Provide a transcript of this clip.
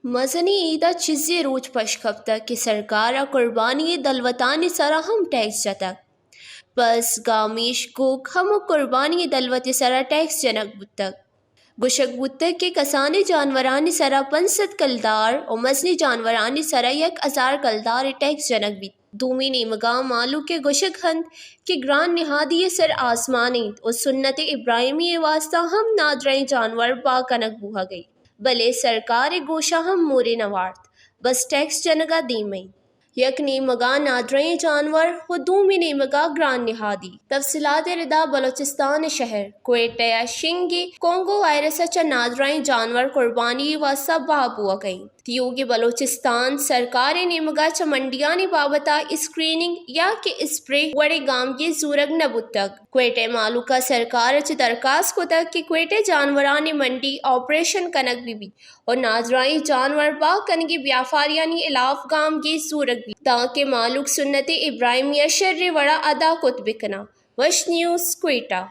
مزنیں عید ءَ چیزے روچ پش کپتگ کہ سرکار ءَ قربانی ءِ دلوتانی سرا ہم ٹیکس جتگ۔ پس، گامیش، گوک ہم قربانی ءِ دلوت ءِ سرا ٹیکس جنگ بوتگ۔ گوشگ بوتگ کہ کسانیں جانورانی سرا پنچ سد کلدار و مزنیں جانورانی سرا یک ہزار کلدار ءِ ٹیکس جنگ بیت۔ دومی نیمگا مہلوک ءِ گوشگ انت کہ گران نہادی ءِ سر آسمان انت و سنت ابراہیمی ءِ واستا ہم نادرائیں جانور بہا کنگ بوہگ ءَ انت، بلے سرکار ءِ گوشا ہم مورے نہ وارت، بس ٹیکس جنگا دیم انت۔ یک نیمگا نادرائیں جانور و دومی نیمگا گران نہادی۔ تفصیلات ءِ ردا بلوچستان ءِ شہر کوئٹہ ءَ شنگ ءِ کونگو وائرس ءَ چہ نادرائیں جانور قربانی ءِ واستا بہا بوہگ ءَ انت۔ تیوگیں بلوچستان سرکار ءِ نیمگا چہ منڈیانی بابت ءَ اسکریننگ یا کہ اسپرے وڑیں گامگیج زورگ نہ بوتگ۔ کوئٹہ ءِ مہلوک ءَ سرکار ءَ چہ درکاست کتگ کہ کوئٹہ ءَ جانورانی منڈی آپریشن کنگ بہ بیت و نادرائیں جانور بہا کنگی بیاپاریانی ہلاپ گامگیج زورگ بیت، تانکہ مہلوک سنت ابراہیمی ءَ شریں وڑا ادا کت بکناں۔ وش نیوز، کوئٹہ۔